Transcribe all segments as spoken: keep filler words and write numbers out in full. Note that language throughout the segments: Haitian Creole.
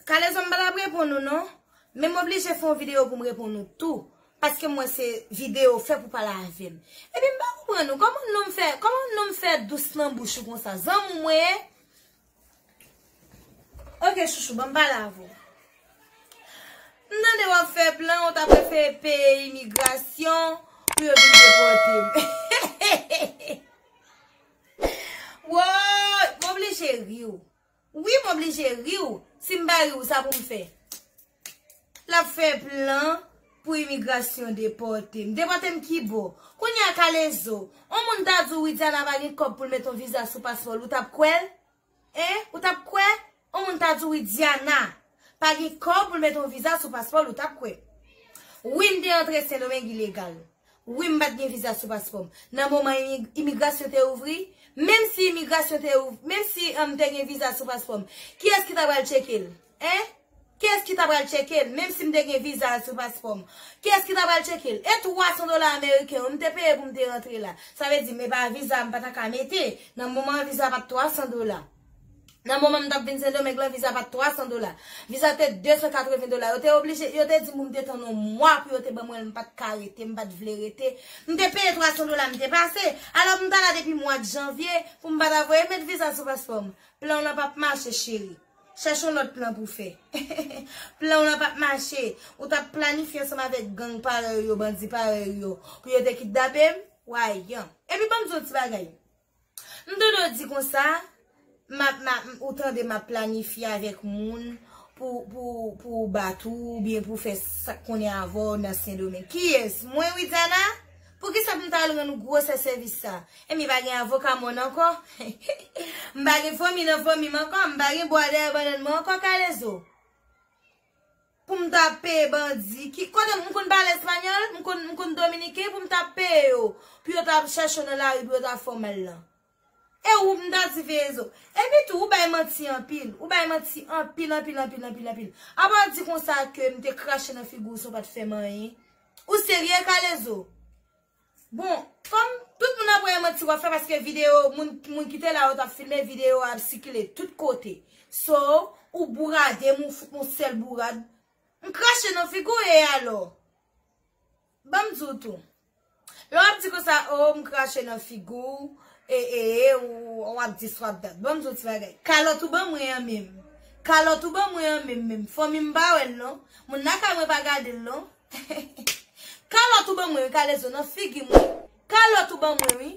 Kalezo, m pa t ap reponn ou non. Men m oblije fè yon videyo pou m reponn ou tou. Paske m wè se videyo fè pou pale avè m. Epi m pa konprann ou. Kòman nonm fè, kòman nonm fè dous nan bouch ou konsa? Zanmi w mwen ye? Ok, chouchou, ban m pale avè w. M tande w ap fè plan, ou ta prefere peye imigrasyon pou yo vin depòte m. Woy, m oblije ri w. Wi, m oblije ri w. Si m pa ri w, sa pou m fè? L ap fè plan pou imigrasyon depòte m. Depòte m ki bò? Kounye a Kalezo, yon moun ta di w Widiana pa gen kòb pou l met yon viza sou paspò l, ou t ap kwè l? Hein? Ou t ap kwè? Yon moun ta di w Widiana pa gen kòb pou l met yon viza sou paspò l, ou t ap kwè? Wi, m te antre Sendomeng ilegal. Wi, m pa t gen viza sou paspò m. Nan moman imi- imigrasyon te ouvri, menm si imigrasyon te ouvri, menm si m te gen viza sou paspò m, kiyès ki ta pral tcheke l? Hein? Kiyès ki ta pral tcheke l, menm si m te gen viza sou paspò m? Kiyès ki ta pral tcheke l? E twa san dola ameriken yo, m te peye pou m te rantre la. Sa vle di, men pa viza m pa ta ka mete. Nan moman an, viza pa t twa san dola. Nan moman m t ap vin Sendomeng lan, viza pa t twa san dola. Viza te de san katreven dola. Yo te oblije, yo te di m pou m te tann yon mwa pou yo te ban mwen l, m pa t ka rete, m pa t vle rete. M te peye twa san dola, m te pase. Alò, m t ala depi mwa janvye pou m pa ta voye met viza sou paspò m. Plan w lan p ap mache, cheri. Chèche yon lòt plan pou fè. Plan w lan p ap mache. Ou t ap planifye ansanm avèk gang parèy ou yo, bandi parèy ou yo, pou yo te kidnape m? Wayan. Epi ban m di w yon ti bagay. M tande w di konsa, m ap, m ap, ou tande m ap planifye avèk moun pou, pou, pou bat ou, oubyen pou fè sa k konnen avè w nan Sendomeng. Kiyès? Mwen, Widiana? Poukisa pou m ta al rann ou gwosè sèvis sa? Ebyen, pa gen avoka mòn ankò? M pa gen fanmi nan fanmi m ankò? M pa gen bwa dèyè bannann mwen ankò, Kalezo? Pou m ta peye bandi ki, kote m konn pale espanyòl, m konn, m konn dominiken, pou m ta peye yo, pou yo ta chèche w nan lari, pou yo ta fè w mal lan. E ou m ta di veye zo. Epi tou, ou bay manti anpil. Ou bay manti anpil, anpil, anpil, anpil, anpil. Apa w di konsa ke m te krache nan figi w san w pa t fè m anyen? Ou serye, Kalezo? Bon, kòm tout moun ap wè e manti w ap fè paske videyo, moun, moun ki te la yo t ap filme, videyo a ap sikile tout kote. So, ou bourade m, ou fout m yon sèl bourad. M krache nan figi w e alò? Ban m di w tou. Lè w ap di konsa, o, m krache nan figi w, e, e, e, ou, w ap di sa w ap dat. Ban m di w ti bagay. Kalòt ou ban mwen an menm. Kalòt ou ban mwen an menm, menm. Fanmi m pa wè l non. Moun lakay mwen pa gade l non. Kalòt ou ban mwen wi, Kalezo, nan figi m wi. Kalòt ou ban mwen wi.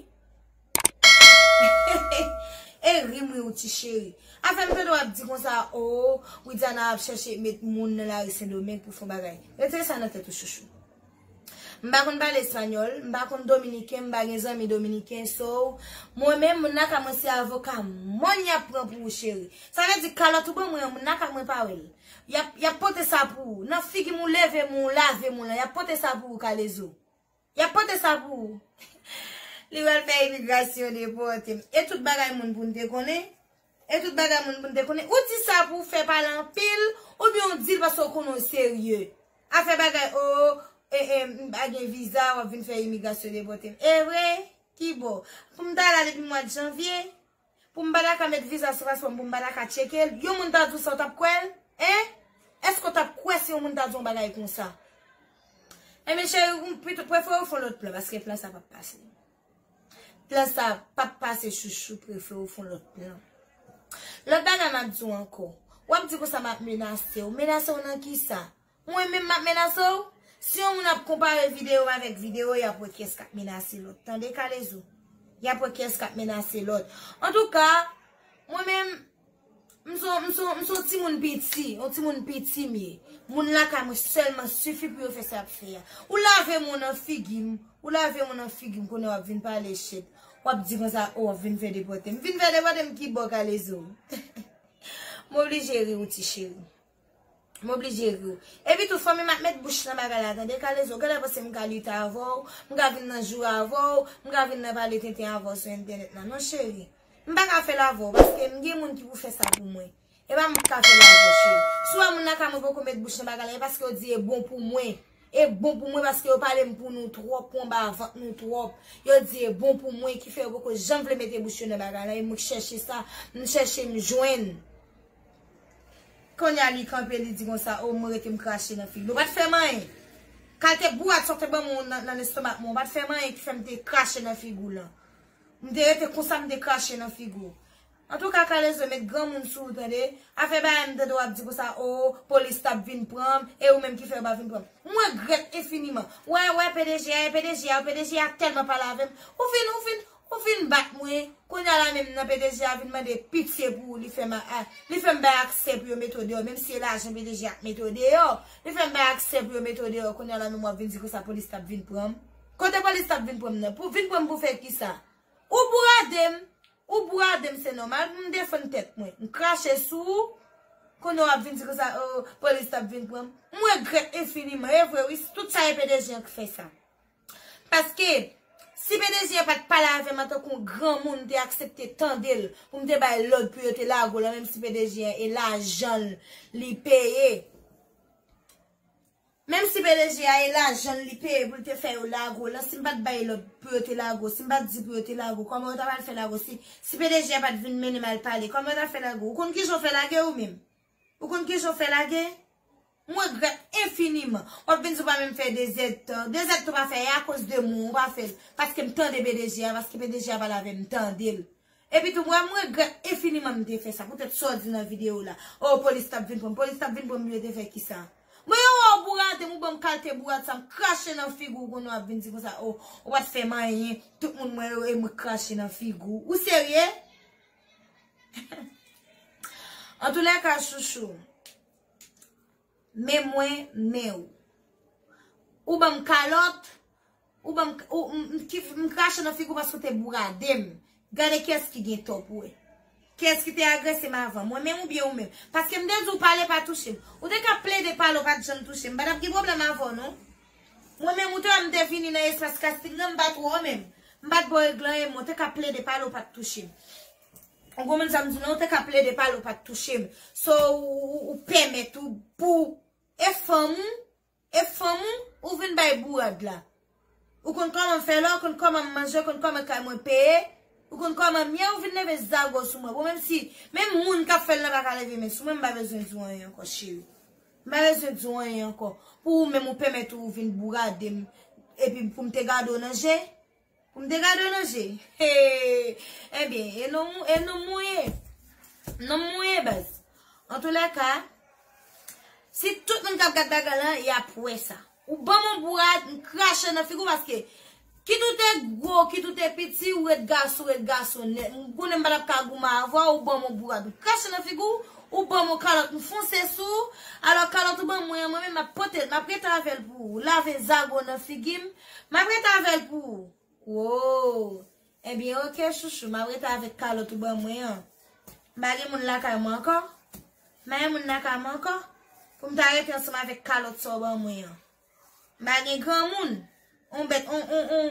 E ri m wi, ou ti cheri. Afè m tande w ap di konsa, o, Widiana ap chèche met moun nan lari Sendomeng pou fè yon bagay. Retire sa nan tèt ou, chouchou. M pa konn pale espanyòl, m pa konn dominiken, m pa gen zanmi dominiken, so, mwen menm, moun lakay mwen se avoka mòn y ap pran pou ou, cheri. Sa vle di, kalòt ou ban mwen an, moun lakay mwen pa wè l. Y ap, y ap pote sa pou ou. Nan figi m ou leve m, ou lave m ou lan, y ap pote sa pou ou, Kalezo. Y ap pote sa pou ou. Li pral fè imigrasyon depòte m. E tout bagay moun pou n te konnen? E tout bagay moun pou n te konnen? Ou di sa pou w fè pale anpil, oubyen w di l paske w konnen w serye? Afè bagay, o, e, e, m pa gen viza, w ap vin fè imigrasyon depòte m. E vre? Ki bò? Pou m ta la depi mwa janvye? Pou m pa ta ka met viza sou paspò m, pou m pa ta ka tcheke l? Yon moun ta di w sa, w t ap kwè l? Hein? Èske w t ap kwè si yon moun ta di w yon bagay konsa? Enben, cheri, ou pito prefere w fè yon lòt plan, paske plan sa p ap pase. Plan sa p ap pase, chouchou, prefere w fè yon lòt plan. Lòt bagay m ap di w ankò. W ap di konsa m ap menase w. Menase w nan kisa? Mwen menm m ap menase w? Si yon moun ap konpare videyo m avèk videyo, y ap wè kiyès k ap menase lòt. Tande, Kalezo? Y ap wè kiyès k ap menase lòt. Antouka, mwen menm, m se yon, m se yon, m se yon timoun piti, yon timoun piti m ye. Moun lakay mwen sèlman sifi pou yo fè sa y ap fè a. Ou lave m nan figi m, ou lave m nan figi m, kounye a w ap vin pale shit. W ap di konsa, o, w ap vin fè depòte m. Vin fè depòte m ki bò, Kalezo? M oblije ri w, ti cheri. M oblije ri w. Epi tou, fanmi m ap met bouch nan bagay la, tande, Kalezo. Genlè panse m ka lite avè w, m ka vin nan joure avè w, m ka vin nan pale tenten avè w sou entènèt la. Non, cheri. M pa ka fè l avè w, paske m gen moun ki pou fè sa pou mwen. E pa mwen ki ka fè l avè w, cheri. Si w wè moun lakay mwen poko met bouch nan bagay la, e paske yo di e bon pou mwen. E bon pou mwen paske yo pale m pou nou twòp, pou anba vant nou twòp. Yo di e bon pou mwen, ki fè yo poko janm vle mete bouch yo nan bagay la. E mwen k chèche sa, m chèche, m jwenn. Kounye a li kanpe, li di konsa, o, mwen rete m krache nan figi l. Ou pa t fè m anyen. Kalite bourat sa w te ban mwen nan, nan lestomak mwen, ou pa t fè m anyen ki fè m te krache nan figi w lan. M te rete konsa, m te krache nan figi w. Antouka, Kalezo, met granmoun sou ou, tande. Afè bagay m tande w ap di konsa, o, polis t ap vin pran m, e ou menm ki fè yo pa vin pran m. M regrèt enfiniman. Wè, wè, P D G a, e P D G a, P D G a tèlman pale avè m. Ou fin, ou fin, ou fin bat mwen. Kounye a la menm nan P D G a vin mande pitye pou ou, li fè m a, a, li fè m bay aksè pou yo mete w deyò, menm si se lajan P D G a k mete w deyò, li fè m bay aksè pou yo mete w deyò, kounye a la menm w ap vin di konsa polis t ap vin pran m. Kote polis t ap vin pran m nan? Pou vin pran m pou fè kisa? Ou bourade m, ou bourade m, se nòmal pou m defann tèt mwen. M krache sou ou, kounye a w ap vin di konsa, o, polis t ap vin pran m. M regrèt enfiniman, e vre wi, tout sa e P D G a k fè sa. Paske, si P D G a pa t pale avè m antanke yon granmoun, m te aksepte tande l, pou m te bay lòd pou yo te lage w lan, menm si P D G a e lajan l li peye. Menm si P D G a e lajan l li peye pou l te fè yo lage w lan, si m pa t bay lòd pou yo te lage w, si m pa t di pou yo te lage w, kòman yo ta pral fè lage w? Si, si P D G a pa t vin mennen m al pale, kòman yo ta fè lage w? Ou konn kijan yo fè lage w menm? Ou konn kijan yo fè lage? M regrèt enfiniman. W ap vin di w pa menm fè dezèdtan. Dezèdtan w pa fè, e akoz de mwen w pa fè l. Paske m tande P D G a, paske P D G a pale avè m, m tande l. Epi tou, mwen, m regrèt enfiniman m te fè sa. Poutèt sa w di nan videyo la. O, polis t ap vin pran m. Polis t ap vin pran m, yo te fè kisa? Mwen, yo wè w bourade m, ou ban m kalite bourad sa, m krache nan figi w, kounye a w ap vin di konsa, o, ou pa t fè m anyen, tout moun mwen yo, e mwen krache nan figi w. Ou serye? Antoulèka, chouchou. Men mwen, men w. Ou ban m kalòt, ou ban m, ou, m, m, ki, m krache nan figi w paske w te bourade m. Gade kiyès ki gen tò pou wè. Kiyès ki te agrese m avan, mwen menm oubyen ou menm? Paske m te di w pale pa touche m. Ou te ka plede pale, w pa t janm touche m. M pa t ap gen pwoblèm avè w, non. Mwen menm, ou te wè m te vini nan espas kastik lan, m pa t wè w menm. M pa t ba w regle anyen, men w te ka plede pale, w pa t touche m. Ou konprann sa m di w lan, ou te ka plede pale, ou pa t touche m. So, ou, ou, ou pèmèt ou, pou, e fanm ou, e fanm ou, ou vin bay bourad la. Ou konn kòman m fè la, ou konn kòman m manje, ou konn kòman kay mwen peye, ou konn kòman m ye, ou vin leve zago sou mwen. Bon, menm si, menm moun k ap fè l la pa ka leve men sou mwen, m pa bezwen di w anyen ankò, cheri. M pa bezwen di w anyen ankò. Pou ou menm, ou pèmèt ou vin bourade m, epi pou m te gade w nan je, pou m te gade w nan je. Hey! Ebyen, e non, e non mouye. Non mouye, baz. Antoulèka, si tout moun k ap gad bagay lan, y ap wè sa. Ou ban m yon bourad, m krache nan figi w paske kit ou te gwo, kit ou te piti, ou ret gason, ou ret gason nèt. M konnen m pa t ap ka goumen avè w, ou ban m yon bourad, m krache nan figi w, ou ban m yon kalòt, m fonse sou ou. Alò, kalòt ou ban mwen an, mwen menm, m ap pote l, m ap rete avè l pou ou. Lave zago nan figi m, m ap rete avè l pou ou. Wo! Ebyen, oke, chouchou, m ap rete avèk kalòt ou ban mwen an. M pa gen moun lakay mwen ankò. M pa gen moun lakay mwen ankò. Pou m ta rete ansanm avèk kalòt sa w ban mwen an. M pa gen granmoun. On bèt, on, on, on,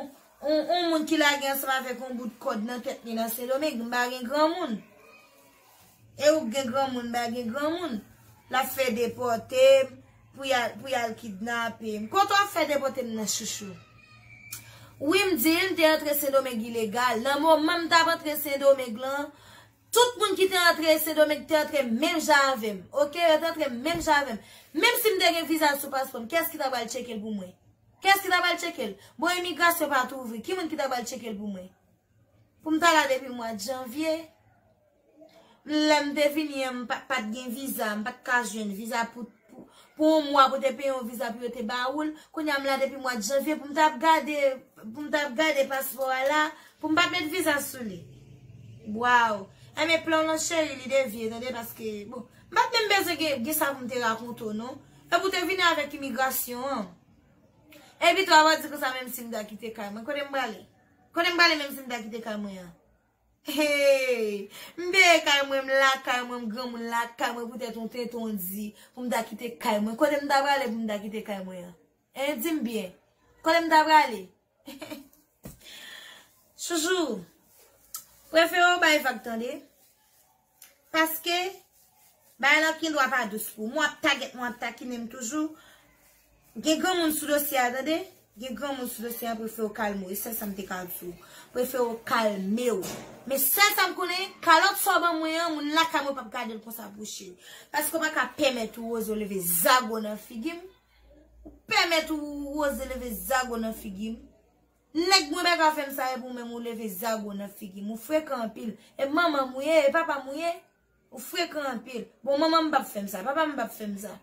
on, on moun ki lage ansanm avèk on bout kòd nan tèt li nan Sendomeng. M pa gen granmoun. E ou k gen granmoun, m pa gen granmoun. L ap fè depòte m, pou y al, pou y al kidnape m. Kote w ap fè depòte m nan, chouchou? Wi, m di l, m te antre Sendomeng ilegal. Nan moman m t ap antre Sendomeng lan, tout moun ki te antre Sendomeng te antre menm jan avè m. Oke, yo te antre menm jan avè m. Menm si m te gen viza sou paspò m, kiyès ki ta pral tcheke l pou mwen? Kiyès ki ta pral tcheke l? Bon, imigrasyon pa t ouvri. Ki moun ki ta pral tcheke l pou mwen? Pou m ta la depi mwa janvye. Lè m te vini an, m pa, pa t gen viza, m pa t ka jwenn viza pou, pou, pou yon mwa pou te peye yon viza pou yo te ba ou l. Kounye a m la depi mwa janvye pou m t ap gade, pou m t ap gade paspò a la, pou m pa t met viza sou li. Waw! Enben plan w lan cheri, li devye, tande, paske, bon, m pa t menm bezwen gen, gen sa pou m te rakonte w, non. Epi w te vini avèk imigrasyon an. Epi tou, w ap di konsa menm si m ta kite kay mwen. Kote m prale? Kote m prale menm si m ta kite kay mwen an? Hey! M peye kay mwen, m lakay mwen, m granmoun lakay mwen poutèt yon tenten w di pou m ta kite kay mwen. Kote m ta prale pou m ta kite kay mwen an? Hein, di m byen. Kote m ta prale? Chouchou, prefere w bay vag, tande. Paske, bagay lan gendwa pa dous pou ou. Mwen ap tagèt, mwen ap takinen m toujou. Gen granmoun sou dosye a, tande. Gen granmoun sou dosye a, prefere w kalme w. E sèl sa m te ka di w. Prefere w kalme w. Men sèl sa m konnen, kalòt sa w ban mwen an, moun lakay mwen p ap gade l konsa pou cheri. Paske w pa ka pèmèt ou oze w leve zago nan figi m. Ou pèmèt ou oze leve zago nan figi m. Nèg mwen pa ka fè m sa, epi ou menm ou leve zago nan figi m. Ou frekan anpil. E manman m ou ye, e papa m ou ye. Ou frekan anpil. Bon, manman m p ap fè m sa, papa m p ap fè m sa.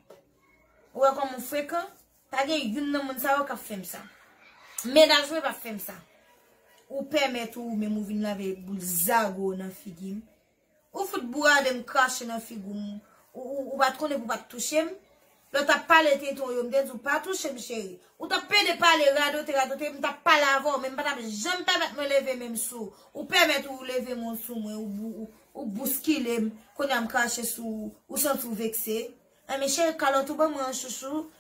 Ou wè kòman ou frekan? Pa gen youn nan moun sa yo k ap fè m sa. Mennaj mwen p ap fè m sa. Ou pèmèt ou menm ou vin lave boul zago nan figi m. Ou fout bourade m, krache nan figi w. Ou, ou, ou pa t konnen pou w pa t touche m. Lè w t ap pale tenten w yo, m te di w pa touche m, cheri. Ou t ap pede pale, radote, radote, m t ap pale avè w, men m pa t ap janm pèmèt mwen leve men m sou ou. Ou pèmèt ou leve men w sou mwen, ou, ou, ou, ou bouskile m, kounye a m krache sou ou, ou santi w vekse. Enben, cheri, kalòt ou ban mwen an, chouchou.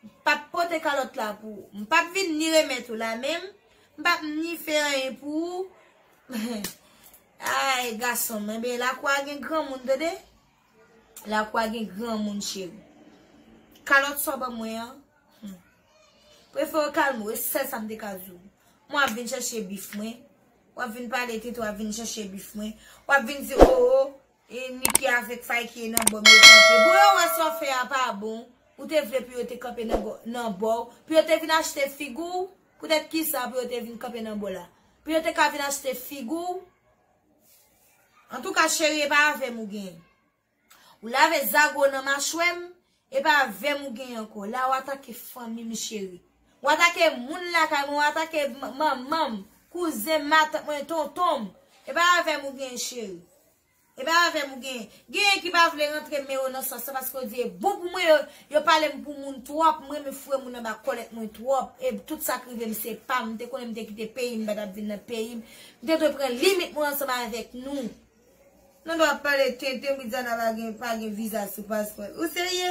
M p ap pote kalòt la pou ou. M p ap vin ni remèt ou la menm. M p ap ni fè anyen pou ou. Ay, gason m, enben, lakou a gen granmoun, tande? Lakou a gen granmoun, cheri. Kalòt sa w ban mwen an, hmm. Prefere w kalme w, e sèl sa m te ka di w. Mwen ap vin chèche bif mwen. W ap vin pale tenten, w ap vin chèche bif mwen. W ap vin di, o, o, e Niki avèk Fayki nan bò m yo kanpe. Bon, yo wè sa w fè a pa bon. Ou te vle pou yo te kanpe nan bò, nan bò w. Pou yo te vin achte figi w. Poutèt kisa pou yo te vin kanpe nan bò la? Pou yo te ka vin achte figi w. Antouka, cheri, e pa avè m ou genyen. Ou lave zago nan machwè m, e pa avè m ou genyen ankò. La, w atake fanmi m, cheri. W atake moun lakay mwen, w atake m-, manman m, kouzen m, matant mwen, tonton m. E pa avè m ou genyen, cheri. E pa avè m ou genyen. Genyen ki pa vle rantre men yo nan sans sa paske yo di e bon pou mwen, yo, yo pale m pou moun twòp. M renmen foure moun anba kòlèt mwen twòp. E tout sa k rive m se pa m. M te konnen m te kite peyi m, m pa t ap vin nan peyi m. M te dwe pran limit mwen ansanm avèk nou. Nou dwe ap pale tenten, Widiana pa gen, pa gen viza sou paspò l. Ou serye?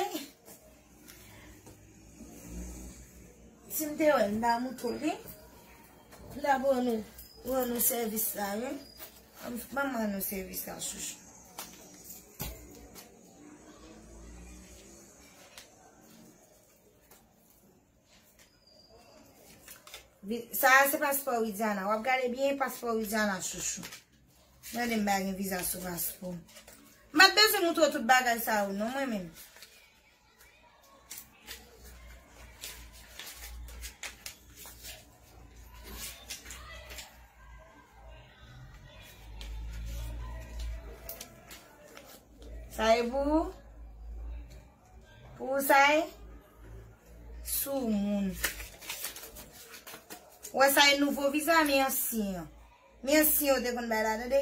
Si m te wè l, m ta moutre w li. M ta ba nou, ba nou sèvis la, wi. Ban m, ban m ban nou sèvis la, chouchou. Vi-, sa a se paspò Widiana. W ap gade byen paspò Widiana, chouchou. Mande m pa gen viza sou paspò. M pa t bezwen moutre w tout bagay sa yo, non, mwen menm. Sa e pou ou? Pou ou sa e? Soumoun. Wè sa e nouvo viza, men ansyen an. Men ansyen yo te konn bay la, tande?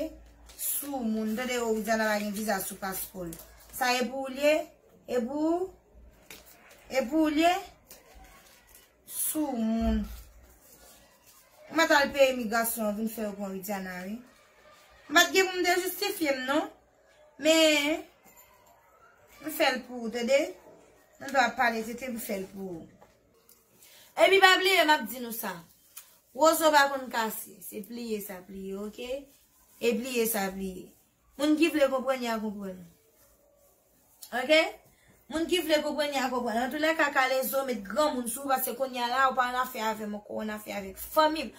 Soumoun, tande, o, Widiana pa gen viza sou paspò l. Sa e pou ou l ye? E pou ou? E pou ou l ye? Soumoun. Ou mèt al peye imigrasyon an vin fè yo pran Widiana, wi. M pa t gen pou m te jistifye m, non. Men, m fè l pou ou, tande? Nou dwe ap pale tenten, m fè l pou ou. Epi pa bliye, m ap di nou sa. Wozo pa konn kase. Se pliye sa pliye, oke? E pliye sa pliye. Moun ki vle konprann, y a konprann. Oke? Moun ki vle konprann, y a konprann. Antoulèka, Kalezo met granmoun sou ou, paske kounye a la, ou pa annafè avè m ankò, ou annafè avèk fanmi m.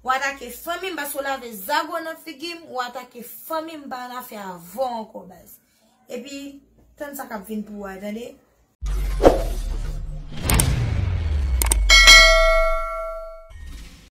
Ou atake fanmi m, paske ou lave zago nan figi m, ou atake fanmi m, m pa annafè avè w ankò, baz. Epi, tann sa k ap vin pou ou a, tande?